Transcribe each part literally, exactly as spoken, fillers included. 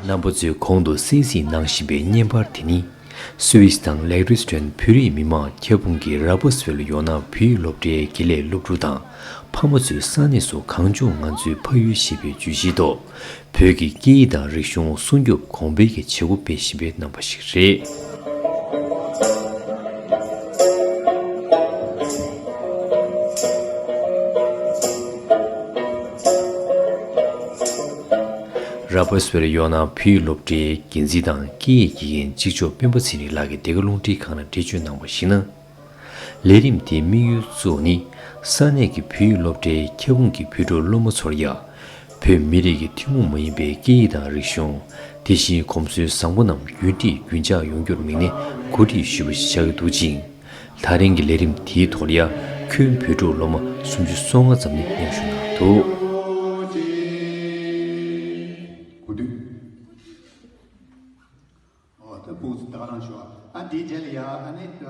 རྣམ་པ་ཚོས་གོང་དུ་གསན་གཟིགས་གནང་བཞིན་པའི་བརྙན་པར་དེ་ནི། སུད་སི་དང་ལེག་རི་སི་ཊན་བོད་རིགས་མི་མང་ཁྱབ་ཁོངས་ཀྱི་ར་པ་སི་ཝེལ་ཡོ་ནན་བོད་ཡིག་སློབ་གྲྭའི་དགེ་ལས་སློབ་ཕྲུག་དང་ཕ་མ་ཚོས་ས་གནས་སུ་གངས་ལྗོངས་ང་ཚོའི་ཕ་ཡུལ་ཞེས་པའི་བརྗོད་གཞིའི་ཐོག་བོད་ཀྱི་སྐད་ཡིག་དང་རིག་གཞུང་སྲུང་སྐྱོབ་གོང་འཕེལ་གྱི་བྱེད་སྒོ་སྤེལ་བཞིན་པའི་རྣམ་པ་ཞིག་རེད། ར་པ་སི་ཝེལ་ཡོ་ནན་བོད་ཡིག་སློབ་གྲྭའི་འགན་འཛིན་དང་སྐད་ཡིག་དགེ་རྒན་གཅིག་ལྕོགས་སྤེན་པ་ཚེ་རིང་ལགས་ཀྱིས་འདི་ག་རླུང་འཕྲིན་ཁང་ལ་འགྲེལ་བརྗོད་གནང་བར་གཞིགས་ན། ལས་རིམ་དེའི་དམིགས་ཡུལ་གཙོ་བོ་ནི། ས་གནས་ཀྱི་བོད་ཡིག་སློབ་གྲྭའི་ཁྱབ་ཁོངས་ཀྱི་བོད་ཕྲུག་སློབ་མ་ཚོར་ཡང་། བོད་མི་རིགས་ཀྱི་ཐུན་མོང་མ་ཡིན་པའི་སྐད་ཡིག་དང་རིག་གཞུང་། དེ་བཞིན་གོམས་སྲོལ་བཟང་པོ་རྣམས་རྒྱུན་མཐུད་རྒྱུན་འཇགས་ཡོང་རྒྱུར་དམིགས་ནས་གོ་སྒྲིག་ཞུས་པ་ཞིག་ཆགས་ཀྱི་འདུག་ཅིང་། ད་རིང་གི་ལས་རིམ་དེའི་ཐོག་ལ་ཡང་ཁྱོན་བོད་ཕྲུག་སློབ་མ་སུམ་ཅུ་སོ་ལྔ་ཙམ་ནས་མཉམ་ཞུགས་གནང་འདུག། གོ་དུས། ཨོ་ད་ཕུགས་ད་ག་རང་ཞུ་བ། ཨ་དེའི་རྗེས་ལ་ཡ་ཨ་ནི། ད་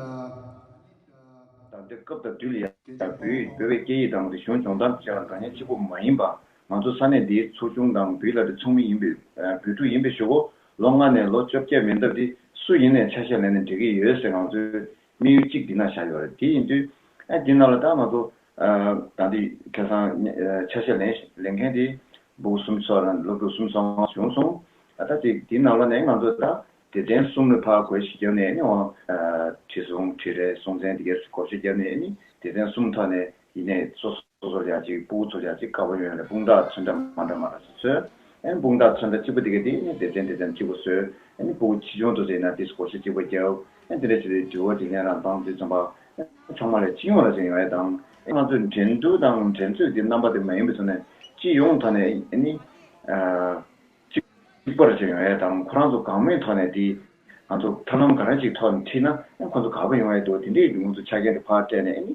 ལྟའི་སྐབས་དང་དུས་ལ་ཡ་བོད་བོད་པའི་སྐད་ཡིག་དང་རིག་གཞུང་སྦྱོང་བརྡར་བྱ་བ་འདྲ་མཉམ་གཅིག་པུ་མ་ཡིན་པ། ང་ཚོ་ས་གནས་འདིའི་ཚོ་ཆུང་དང་བོད་ལ་དེ་ཚོགས་མི་ཡིན་པའི་བོད་ཕྲུག་ཡིན་པའི་གཞུག་གུ་ལོ་ལྔ་ནས་ལོ་བཅོ་བརྒྱད་མན་འདབ་དེ་སུ་ཡིན་ནས་ཆ་ཤས་ལེན་ནས་འགྲིག་གི་ཡོད་ཟེར་ང་ཚོའི་དམིགས་ཡུལ་གཅིག་འདི་ན་བཞག་ཡོད་རེད། དེ་ཡིན་དུས་ཨ་འདི་ནང་ལ་ད་ང་ཚོ་ད་འདི་ཁ་སང་ཆ་ཤས་ལེན་ལེན་མཁན་དེ་ཕྲུ་གུ་སུམ་ཅུ་སོ་ལྔ་སློབ་ཕྲུག་སུམ་ཅུ་སོ་ལྔ་བྱུང་སོང་། ད་ལྟ་དེ་དེ་ནང་ལ་ནས་ང་ཚོ་ད་སྡེ་ཚན་གསུམ་ལ་ཕར་བགོ་བཤའ་བརྒྱབ་ནས་ནི་འོང་། ཁྲིད་སྲུང་ཁྲིད་རལ་སྲུང་བཙན་དེ་གའི་བགོ་བཤའ་བརྒྱབ་ནས་ནི་སྡེ་ཚན་གསུམ་ཐོག་ནས་ཡིན་ནས་སོ་སོ་སོ་སོ་ལ་ཡང་ཅིག་ཕྲུ་གུ་ཚོ་ལ་ཡང་ཅིག་དཀར་པོ་ཡོང་ཡ་ལ་དཔུང་རྟགས་ཚོན་ཁྲ་མ་འདྲ་མ་འདྲ་ཞིག་བཟོས། ཨ་ནི་དཔུང་རྟགས་ཚོན་ཁྲ་གཅིག་པ་དེ་ག་དེ་ནི་སྡེ་ཚན་སྡེ་ཚན་གཅིག་པ་བཟོས། ཨ་ནི་ཕྲུ་གུ་ཆེ་ཆུང་དུ་ཟེར་ན་དེ་བགོ་བཤའ་གཅིག་པ་རྒྱབ། ཨ་ནི་དེ་འདྲ་བྱས་ཏེ་དྲི་བ་དྲིས་ལན་རང་བཏང་དུས་ཙམ་པ་ཨ་ནི་ཚང་མ་ལ་སྤྱི་ཡོངས་ལ་ཅིག་ཡོང་ཡ་དང་། ཨ་ནི་ང་ཚོས་འགྲན་བསྡུར་དང་འགྲན་རྩོད་དེ་རྣམ་པ་དེ་མ་ཡིན་པའི་ཐོག་ནས་སྤྱི་ཡོངས་ཐོག་ནས་ཨ་ནི་ཨ། གཅིག་པར་བྱེད་ཡོང་ཡས་དང་ཁོ་རང་ཚོ་གང་མོས་ཐོག་ནས་དེ་ང་ཚོ་ཐབས་ལམ་ག་རེ་ཅིག་ཐོག་ནས་ཁྲིད་ན་ཁོ་ཚོ་དགའ་པོ་ཡོང་ཡས་འདུག། དེ་འདྲའི་ང་ཚོ་ཆ་རྐྱེན་དེ་ཕར་སྤྲད་ནས་ཨ་ནི་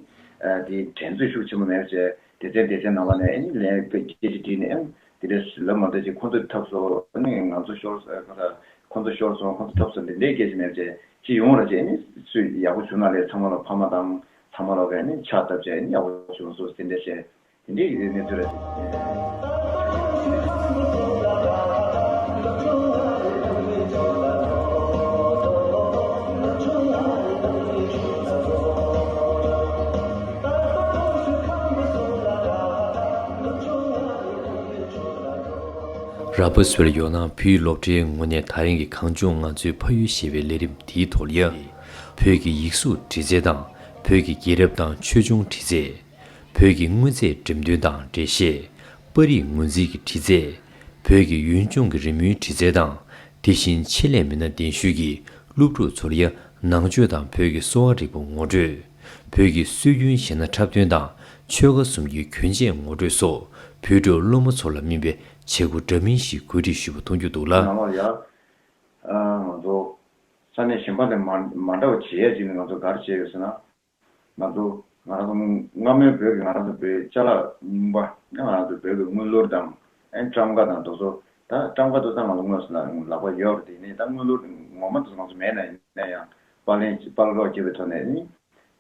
དེ་འགྲན་རྩོད་ཤུགས་ཆེན་པོ་མེད་པ་བྱས། སྡེ་ཚན་སྡེ་ཚན་ནང་ལ་ནས་ཨ་ནི་ལན་སྐད་ཆ་དྲིས་ནས་ཨ་ནི་དེ་འདྲ་ལབ་མ་ཐུབ་ཅིག་ཁོ་ཚོ་ཐབས་སོ་ཨ་ནི་ང་ཚོ་ཤོར་ཁོ་ཚོ་ཁོ་ཚོ་ཤོར་སོང་། ཁོ་ཚོ་ཐབས་སོ་འདི་འདྲའི་སྐད་ཆ་མེད་པ་བྱས་ཅིག་ཡོང་ར་བྱས། ཨ་ནི་སུས་ཡག་པོ་བྱུང་ན་ལས་ཚང་མ་ལ་ཕ་མ་དང་ཚང་མ་ལ་གས་ཨ་ནི་ཕྱག་བཏབ་བྱས་ཨ་ནི་ཡག་པོ་བྱུང་སོང་དེ་འདྲ་བྱས། དེ་འདྲའི་གནས་ཚུལ་རེད། ར་པ་སི་ཝེལ་ཡོ་ནན་བོད་ཡིག་སློབ་གྲྭའི་ངོས་ནས་ད་རིང་གི་གངས་ལྗོངས་ང་ཚོའི་ཕ་ཡུལ་ཞེས་པའི་ལས་རིམ་འདིའི་ཐོག་ལ་ཡང་། བོད་ཀྱི་ཡིག་གཟུགས་འབྲི་རྩལ་དང་བོད་ཀྱི་རྒྱལ་རབས་དང་ཆོས་འབྱུང་འབྲི་རྩལ། བོད་ཀྱི་དངོས་རྫས་འགྲེམས་སྟོན་དང་འགྲེལ་བཤད། པར་རིས་ངོས་འཛིན་གྱི་འབྲི་རྩལ། བོད་ཀྱི་ཡུལ་ལྗོངས་ཀྱི་རི་མོའི་འབྲི་རྩལ་དང་། དེ་བཞིན་ཆེད་ལས་མི་སྣ་གདན་ཞུས་ཀྱིས་སློབ་ཕྲུག་ཚོར་ཡང་ནང་ཆོས་དང་བོད་ཀྱི་གསོ་བ་རིག་པ་ངོ་སྤྲོད། བོད་ཀྱི་སྲོལ་རྒྱུན་གཞས་སྣ་འཁྲབ་སྟོན་དང་ཆོལ་ཁ་གསུམ་གྱི་གྱོན་ཆས་ངོ་སྤྲོད་སོགས་བོད་ཕྲུག་སློབ་མ་ཚོ་ལ་སྨིན་པའི་བྱེད་སྒོ་འདྲ་མིན་ཞིག་གོ་སྒྲིག་ཞུས་པ་མཐོང་རྒྱུ་འདུག་ལ། ནང་ལོགས་ལ་ཡ། ཨ་ང་ཚོ་ས་གནས་གཞན་པ་ནས་མ་མ་འདྲ་བ་བྱེད་ཡས་ཅིག་ནི་ང་ཚོ་ག་རེ་བྱས་ཡོད་ཟེར་ན། ང་ཚོ་ང་རང་ཚོ་སྔ་མོའི་བོད་ཀྱི་ང་རང་ཚོ་བོད་ཅ་ལག་རྙིང་པ་ང་རང་ཚོ་བོད་ཀྱི་དངུལ་ལོར་དང་ཨེ་ཊམ་ཀ་དང་དེ་ཚོ། ད་ཊམ་ཀ་དེ་ཚོ་ང་ཚོ་དངོས་སུ་ལ་ལག་པ་ཡོད་རེད། དེ་ནས་ད་དངུལ་ལོར་ངོ་མ་དེ་ཚོ་ང་ཚོ་མེད་ན་ཡིན་ན་ཡང་པར་ལེན་པར་རོགས་བྱེད་པའི་ཐོག་ནས་ནི་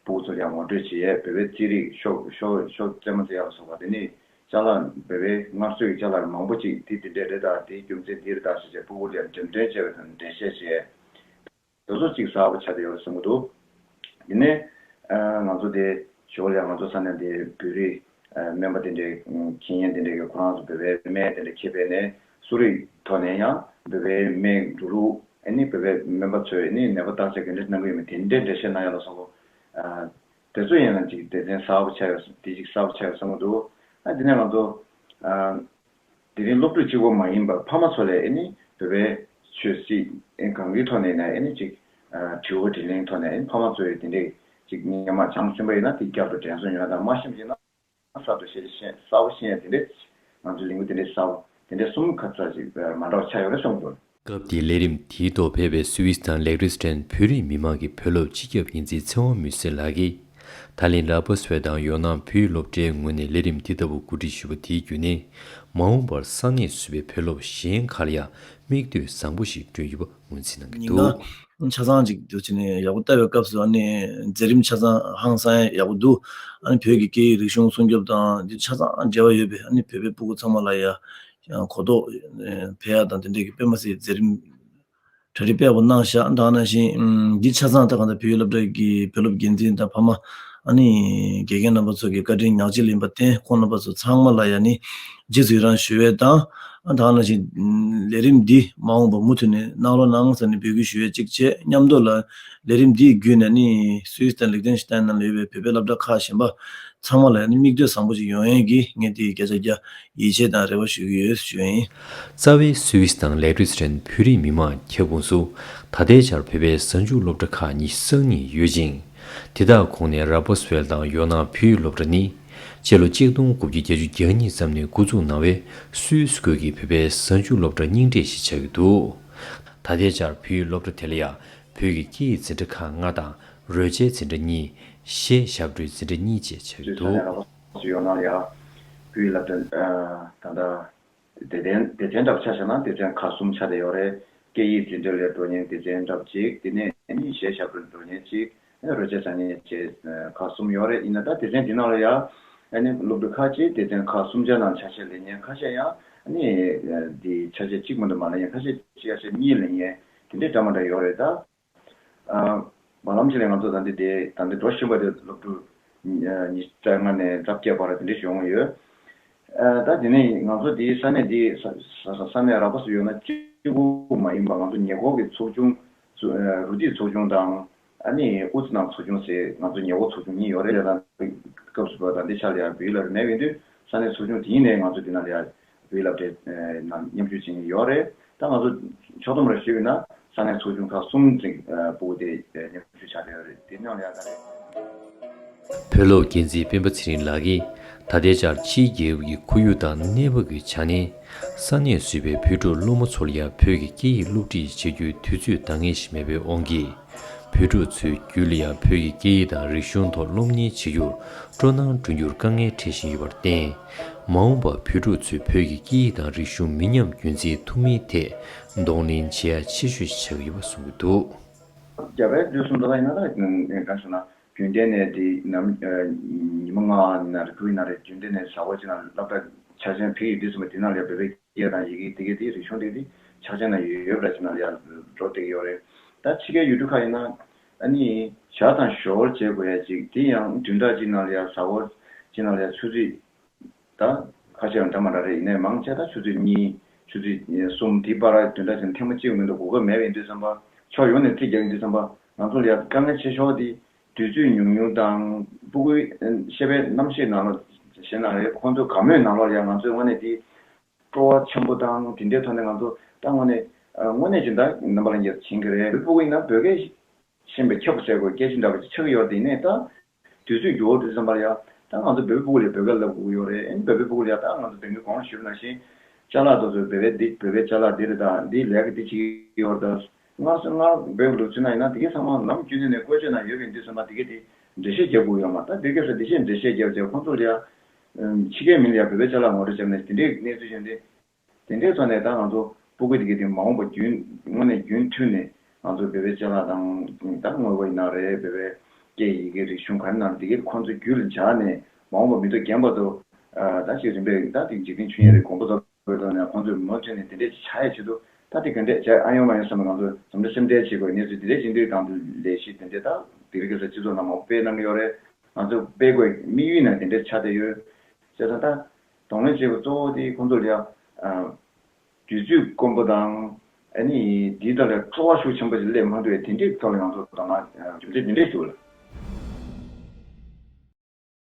ཕྲུ་གུ་ཚོ་ལ་ཡང་ངོ་སྤྲོད་བྱེད་ཡས། བོད་པའི་རྩེད་རིགས་ཤོ་ཤོ་ཤོ་རྩེད་མོ་རྩེ་ཡ་ལ་སོགས་པ་དེ་ནས་ཅ་ལག་བོད་པའི་སྔར་སྲོལ་གྱི་ཅ་ལག་མང་པོ་ཅིག་དེ་དེ་འདྲས་རེད། ད་དེའི་རྒྱུ་མཚན་འདི་རེད་ད་ཟེར་བྱས་ཕྲུ་གུ་ལ་ཡང་འགྲེམས་སྟོན་བྱས་པའི་ཐོག་ནས་འགྲེལ་བཤད་བྱས། དེ་ཚོ་གཅིག་གསར་པ་ཆགས་བསྡད་ཡོད་བསམ་གྱི་འདུག། དེ་ནས་ཨ་ང་ཚོ་དེ་ཞོར་ལ་ང་ཚོ་ས་གནས་དེ་བོད་རིགས་ཨ་སྨན་པ་དེ་འདྲའི་མཁྱེན་ཡོན་དེ་འདྲའི་གི་ཁོ་རང་ཚོ་བོད་པའི་སྨན་དེ་འདྲ་ཁྱེར་བས་ནས་གསོ་རིག་ཐོག་ནས་ཡང་བོད་པའི་སྨན་འགྲོ་ལུགས། ཨ་ནི་བོད་པའི་སྨན་པ་ཚོས་ཨ་ནི་ནད་པ་བརྟག་དཔྱད་ག་འདྲ་གནང་གི་ཡོད་མེད་དེ་འདྲའི་འགྲེལ་བཤད་གནང་ཡ་ལ་སོགས་པ། ཨ་དེ་ཚོ་ཡིན་ན་ཅིག་སྡེ་ཚན་གསར་པ་ཆགས་ཡོད། དེ་ཅིག་གསར་པ་ཆགས་ཡོད་བསམ་གྱི་འདུག། ཨ་དེ་ནས་ང་ཚོ་ཨ། དེ་རིང་སློབ་ཕྲུག་གཅིག་པོ་མ་ཡིན་པར་ཕ་མ་ཚོ་ལ་ཨེ་ནི་བོད་པའི་ཆོས་སྲིད་ཨེ་གང་གི་ཐོག་ནས་ཡིན་ན་ཨེ་ནི་ཅིག་ཨ་དྲི་བ་དྲིས་ལན་ཐོག་ནས་ཨེ་ཕ་མ་ཚོས་དེ་འདྲས་ཅིག་སྔོན་མ་སྦྱངས་ཟིན་པ་ཡིན་ན་དེ་བསྐྱར་དུ་དྲན་གསོ་ཡོང་ཡ་དང་། མ་ཤེས་པ་ཡིན་ན་གསར་དུ་ཤེས་ཤེས་གསར་པ་ཤེས་ཡ་དེ་འདྲས་ང་ཚོའི་ལས་འགུལ་དེ་འདྲས་གསར་པ་དེ་འདྲས་གསུམ་ཁ་ཚ་ཅིག་མ་འདྲ་བ་ཆགས་ཡོད་རེད་བསམ་གྱི་འདུག། སྐབས་དེའི་ལས་རིམ་དེའི་ཐོག་ཕེབས་པའི་སུད་སི་དང་ལེག་རི་སི་ཊན་བོད་རིགས་མི་མང་གི་བོད་སློབ་སྤྱི་ཁྱབ་འགན་འཛིན་ཚེ་དབང་མུས་སེར་ལགས་ཀྱིས། ད་ལན་ར་པ་སི་ཝེལ་དང་ཡོ་ནན་བོད་ཡིག་སློབ་གྲྭའི་ངོས་ནས་ལས་རིམ་འདི་ལྟ་བུ་གོ་སྒྲིག་ཞུས་པ་དེའི་བརྒྱུད་ནས། མ་འོངས་པར་ས་གནས་སུད་པའི་བོད་སློབ་གཞན་ཁག་ལ་ཡང་མིག་ལྟོས་བཟང་པོ་ཞིག་བསྐྲུན་ཡོད་པ་ངོས་འཛིན་གནང་གི་འདུག། ཆ་ཚང་ཅིག་འདུག་བྱས་ནས་ཡག་པོ་ལྟ་བའི་སྐབས་སུ་ཨ་ནི་མཛད་རིམ་ཆ་ཚང་ཧང་སང་ཡག་པོ་འདུག་ཨ་ནི་བོད་ཀྱི་སྐད་ཡིག་རིག་གཞུང་སྲུང་སྐྱོབ་དང་འདི་ཆ་ཚང་འབྲེལ་བ་ཡོད་པའི་ཨ་ནི་བོད་པའི་སྤུ་གུ་ཚང་མ་ལ་ཡ་གོ་རྟོགས་འཕེལ་ཡག་དང་དེ་འདྲའི་གི་དཔེ་མ་སྲིད་མཛད་རིམ་གྲ་སྒྲིག་དཔེ་ཡག་པོ་གནང་ཤག་ད་ག་ནང་བཞིན་འདི་ཆ་ཚང་ད་ག་ད་བོད་ཡིག་སློབ་གྲྭ་གི་བོད་སློབ་འགན་འཛིན་དང་ཕ་མ་ཨ་ནི་དགེ་རྒན་རྣམ་པ་ཚོ་གི་བཀའ་དྲིན་ཉག་གཅིག་ལེན་པར་བརྟེན་ཁོང་རྣམ་པ་ཚོ་ཚང་མ་ལ་ཡ་ནི་རྗེས་སུ་ཡི་རང་ཞུ་བའི་དང་། ཨ་ད་ག་ནང་བཞིན་ལས་རིམ་འདི་མ་འོངས་པ་མུ་མཐུད་ནས་གནང་རོགས་གནང་ཟེར་ནས་འབོད་སྐུལ་ཞུ་ཡས་གཅིག་བྱས། མཉམ་དུ་ལ་ལས་རིམ་འདི་བརྒྱུད་ནས་ནི་སུད་སི་དང་ལིག་ཏེན་ཤི་ཏན་ནང་ལ་ཡོད་པའི་བོད་པའི་སློབ་གྲྭ་ཁག་གཞན་པ་ཚང་མ་ལ་ནི་མིག་ལྟོས་བཟང་པོ་ཞིག་ཡོང་ཡས་ཀྱི་ངས་འདི་བརྒྱ་ཆ་བརྒྱ་ཡིད་ཆེས་དང་རེ་བ་ཞུ་གི་ཡོད་ཞུ་ཡིན། རྩ་བའི་སུད་སི་དང་ལེག་རི་སི་ཊན་བོད་རིགས་མི་མང་ཁྱབ་ཁོངས་སུ་ད་ལྟའི་ཆར་བོད་པའི་གཟའ་མཇུག་སློབ་གྲྭ་ཁག་ཉི་ཤུ་རྩ་གཉིས་ཡོད་ཅིང་། དེ་དག་ཁོངས་ནས་ར་པ་སི་ཝེལ་དང་ཡོ་ནང་བོད་ཡིག་སློབ་གྲྭ་ནི། སྤྱི་ལོ་གཅིག་སྟོང་དགུ་བརྒྱ་བརྒྱད་ཅུ་གྱ་གཉིས་ཙམ་ནས་འགོ་འཛུགས་གནང་བའི་སུད་སི་ཁུལ་གྱི་བོད་པའི་གཟའ་མཇུག་སློབ་གྲྭ་རྙིང་གྲས་ཤིག་ཆགས་ཀྱི་འདུག་ད་ལྟའི་ཆར་བོད་ཡིག་སློབ་གྲྭ་དེ་ལ་ཡང་བོད་ཀྱི་སྐད་ཡིག་འཛིན་གྲྭ་ཁག་ལྔ་དང་རོལ་ཆའི་འཛིན་གྲྭ་གཉིས། གཞས་ཞབས་བྲོའི་འཛིན་གྲྭ་གཉིས་བཅས་ཆགས་ཀྱི་འདུག་སུད་སི་ནས་ར་པ་སི་ཡོ་ནང་ལ་ཡང་བོད་ཡིག་སློབ་གྲྭ་ད་ལྟ། སྡེ་ཚན་སྡེ་ཚན་འདྲ་པོ་ཆ་བཞག་ན་སྡེ་ཚན་ཁག་གསུམ་ཆགས་བསྡད་ཡོད་རེད། སྐད་ཡིག་འཛིན་གྲྭ་ལ་འགྲོ་མཁན་སྡེ་ཚན་འདྲ་པོ་གཅིག་དེ་ནས་ཨ་ནི་གཞས་ཞབས་བྲོ་འགྲོ་མཁན་གཅིག་ཨ་ནི་རོལ་ཆ་འཛིན་མཁན་བཅས་ཁག་གསུམ་ཡོད་རེད། ཡིན་ན་ད་སྡེ་ཚན་འདི་ནང་ལ་ཡང་ཨ་ནི་སློབ་ཕྲུག་ཁག་ཅིག་སྡེ་ཚན་ཁག་གསུམ་ཆ་ནང་ཆ་ཤས་ལེན་མཁན་ཁ་ཤས་ཡང་ཨ་ནི་འདི་ཆ་ཤས་གཅིག་མ་གཏོགས་མ་ལེན་མཁན་ཁ་ཤས་ཆ་ཤས་གཉིས་ལེན་མཁན་དེ་འདྲའི་འདྲ་མི་འདྲ་ཡོད་རེད་ད། ཨ། བར་ལམ་ཞིག་ལ་ང་ཚོ་ད་ལྟ་དེ་ད་ལྟ་འགྲོ་བཞིན་པ་དེ་སློབ་ཕྲུག་ཉི་ཤུ་རྩ་ལྔ་ནས་རྩ་བརྒྱད་བར་དེ་འདྲ་བྱུང་ཡོད། ཨ། ད་དེ་ནས་ང་ཚོ་དེའི་ས་གནས་དེ་ས་ས་ས་གནས་ར་པ་སི་ཡོ་ནང་གཅིག་པུ་མ་ཡིན་པ་ང་ཚོ་ཉེ་འཁོར་གྱི་ཚོགས་ཆུང་ཚོ་ཨ། རུ་ཏི་ཚོགས་ཆུང་དང་ཨ་ནི་ཨུ་ཙི་ནང་ཚོགས་ཆུང་ཟེར་ང་ཚོ་ཉེ་འཁོར་ཚོགས་ཆུང་གཉིས་ཡོད་རེད། ད་སྐབས་སུ་བབ་ད་འདི་ཆ་ལ་ཡང་བོད་ཡིག་སློབ་གྲྭ་མེད་པ་ཡིན་དུས་ས་གནས་ཚོགས་ཆུང་དེའི་ནས་ང་ཚོ་འདི་ནང་ལ་ཡང་། བོད་ཡིག་སློབ་གྲྭའི་ནང་མཉམ་ཞུགས་བྱེད་མཁན་ཡོད་རེད། ད་ང་ཚོ་ཕྱོགས་བསྡོམས་རེ་ཞུས་པ་ཡིན་ན་ས་གནས་ཚོགས་ཆུང་ཁག་གསུམ་ཙམ་སྤུ་གུ་དེ་མཉམ་ཞུགས་བྱ་བསྡད་ཡོད་རེད། དེ་ནང་ལ་ཡང་ད་རེད། བོད་སློབ་འགན་འཛིན་སྤེན་པ་ཚེ་རིང་ལགས་ཀྱིས་ད་ལྟའི་ཆར་ཕྱིའི་རྒྱལ་ཁབ་ཀྱི་ཁོར་ཡུག་དང་གནས་བབ་ཀྱི་ཆ་ནས་ས་གནས་སུད་པའི་བོད་ཕྲུག་སློབ་མ་ཚོ་ལ་ཡང་བོད་ཀྱི་སྐད་ཡིག་སློབ་ཁྲིད་བྱེད་རྒྱུའི་དུས་ཚོད་འདང་ངེས་ཤིག་མེད་པའི་དབང་གིས། བོད་ཕྲུག་ཚོའི་རྒྱུད་ལ་ཡང་བོད་ཀྱི་སྐད་ཡིག་དང་རིག་གཞུང་ཐོག་སློབ་གཉེར་བྱེད་རྒྱུར་སྤྲོ་སྣང་བསྐྲུན་རྒྱུར་དཀའ་ངལ་འཕྲད་བཞིན་ཡོད་པར་བརྟེན། མ་འོངས་པར་བོད་ཕྲུག་ཚོས་བོད་ཀྱི་སྐད་ཡིག་དང་རིག་གཞུང་མི་ཉམས་རྒྱུན་འཛིན་ཐུབ་མིན་ཐད་གདོང་ལེན་བྱེད་ཡ་ཆེ་ཤོས་ཤིག་ཆགས་ཀྱི་ཡོད་པ་གསུངས་ཀྱི་འདུག་རྒྱ་བལ་འབྲུག་གསུམ་ད་ལྟ་ཡིན་ན་ད་གང་ཞུ་ན་རྒྱུན་གཏན་ནས་དེ་ནམ་ཉི་མ་ལྔ་ན་རེ་དགུ་ཡིན་ན་རེ་རྒྱུན་གཏན་ནས་ཟླ་བ་གཅིག་ནང་སློབ་གྲྭ་ཆ་ཚང་ཕེབས་ཡོད་དུས་ཙམ་པ་དེ་ནང་ལ་བོད་པའི་སྐད་དང་ཡི་གེ་དེ་གའི་དེ་རིག་གཞུང་དེ་གའི་དེ་ཕྱག་ཆེན་ན་ཡོད་པ་འདྲ་ཅིག་ན་ལ་ཡ་འགྲོ་བསྡད་ཀྱི་ཡོད་རེད། ད་ཕྱི་རྒྱལ་ཡུལ་གྲུ་ཁག་ཡིན་ན་ཨ་ནི་ཞག་དང་ཞོར་བྱེད་དགོས་ཡ་ཅིག་དེ་ཡང་བདུན་ཕྲག་གཅིག་ནང་ལ་ཡ་ཟླ་བ་གཅིག་ནང་ལ་ཡ་ཆུ་ཚོད་ད་ཁ་ཤས་ཡང་འདྲ་མ་འདྲ་རེད། ཡིན་ནའི་མང་ཆེ་ད་ཆུ་ཚོད་གཉིས་ཆུ་ཚོད་གསུམ་དེ་བར་བདུན་ཕྲག་གཅིག་ཐེངས་མ་གཅིག་མིན་འདུག་གོ་སྐབས་མེད་པ་ཡིན་དུས་ཙམ་པ་ཕྱོགས་ཡོངས་ནས་ཚིག་རྒྱག་ཡིན་དུས་ཙམ་པ་ང་ཚོ་ལ་ཡ་དཀའ་ངལ་ཆེ་ཤོས་དེ་དུས་ཚོད་ཉུང་ཉུང་དང་སྤུ་གུའི་བཤད་པའི་རྣམ་ཤེས་ནང་ལོགས་ཞེ་ན་རེད། ཁོང་ཚོ་དགའ་མོས་ནང་ལོགས་ལ་ཡ་ང་ཚོའི་དངོས་གནས་དེ། སྤྲོ་བ་ཆེན་པོ་དང་དེ་འདྲའི་ཐོག་ནས་ང་ཚོ་ད་དངོས་གནས་དངོས་གནས་ཀྱི་ད་རྣམ་པ་ལ་ངེས་ཤེས་ཀྱི་རེད། བོད་ཕྲུག་ཡིན་ན་བོད་སྐད་ཤེས་པའི་ཁྱབ་ཟེར་དགོས་སྐད་ཆ་འདྲ་བ་ཅིག་ཆགས་ཀྱི་ཡོད་རེད། དེ་ནས་ད་དུས་ཚོད་འགྱུར་བ་དུས་ཙམ་པ་ལ་ཡ་ད་ང་ཚོ་བོད་ཕྲུག་ལ་བོད་སྐད་བསླབ་དགོས་ཀྱི་ཡོད་རེད། ཨ་ནི་བོད་ཕྲུག་ལ་ཡ་ད་ང་ཚོ་དེང་གི་གོང་ཞུས་པ་ནང་བཞིན་ཅ་ལག་དེ་ཚོ་བོད་པའི་འདི་བོད་པའི་ཅ་ལག་འདི་རེད། ད་འདི་ལས་ཀ་འདི་བྱེད་ཀྱི་ཡོད་རེད། ད་སྔར་སྔར་བོད་ལུགས་ཚུལ་ན་ཡིན་ན་དེ་གའི་ཚང་མ་ནམ་རྒྱུན་ནས་བཀོལ་སྤྱོད་ནང་ཡོད་པ་ཡིན་དུས་ཙམ་པ་དེ་གའི་དེ་འགྲེལ་བཤད་རྒྱབ་དགོས་ཡོད་མ་རེད། ད་དེ་གའི་ས་འགྲེལ་བཤད་འགྲེལ་བཤད་རྒྱབ་བྱས་ཁོང་ཚོ་ལ་ཡ། ཕྱི་རྒྱལ་མི་ལ་ཡ་བོད་པའི་ཅ་ལག་ངོ་སྤྲོད་བྱས་ནས་དེ་འདྲའི་གནས་ཚུལ་བྱུང་སྟེ། དེ་འདྲའི་ཐོག་ནས་ད་ང་ཚོ་སྤུ་གུ་དེ་གའི་དེ་མ་འོངས་པ་རྒྱུན་དངོས་གནས་རྒྱུན་མཐུད་ནས་ང་ཚོ་བོད་པའི་ཅ་ལག་དང་ད་དངོས་པོ་ཡིན་ན་རེད། བོད་པའི་སྐད་ཡི་གེ་རིག་གཞུང་ག་རེ་ན་རེད། དེ་གའི་ཁོང་ཚོ་རྒྱུད་ལ་འཇགས་ནས་མ་འོངས་པ་མི་ཐོག་རྒན་པ་ཚོ་ད་ཅིག་རིམ་པས་ད་དེ་འཇིག་རྟེན་ཆོས་ཉིད་རེད། གོང་བུ་ཚོ་བོད་ཐོག་ནས་ཁོང་ཚོས་མུ་མཐུད་ནས་དེ་འདྲས་བྱ་ཡ་ཆེད་དུ་ད་དེ་ག་འདྲས་བྱ་ཨ་ཡོང་མ་ཡོང་བསམ་ནས་ང་ཚོས་འཛུམ་འདྲ་སེམས་འདྲ་བྱེད་དགོས་གནས་ཚུལ་དེ་འདྲས་ཡིན་དུས་གང་དུ་ལས་གཞི་དེ་འདྲས་ད་དེ་རིང་ཁ་སང་སྤྱི་ཚོགས་ནང་མང་པོ་སྤེལ་གནང་གི་ཡོད་རེད། ང་ཚོས་སྤེལ་དགོས་དམིགས་ཡུལ་ནང་དེ་འདྲས་ཆགས་བསྡད་ཡོད། བྱས་ཙང་ད་གདོང་ལེན་བྱེད་དགོས་གཙོ་བོ་དེ་ཁོང་ཚོ་ལ་ཡ་དུས་ཚོད་དཀོན་པོ་དང་ཨ་ནི་འདི་དག་ལ་སྤྲོ་བ་ཤུགས་ཆེན་པོ་ཞིག་སླེབས་མ་ཐུབ་པའི་དེ་འདྲས་ཐོག་ལ་ང་ཚོ་གདོང་ལེན་རྒྱུ་མཚན་དེ་འདྲས་ཞུ་ལ།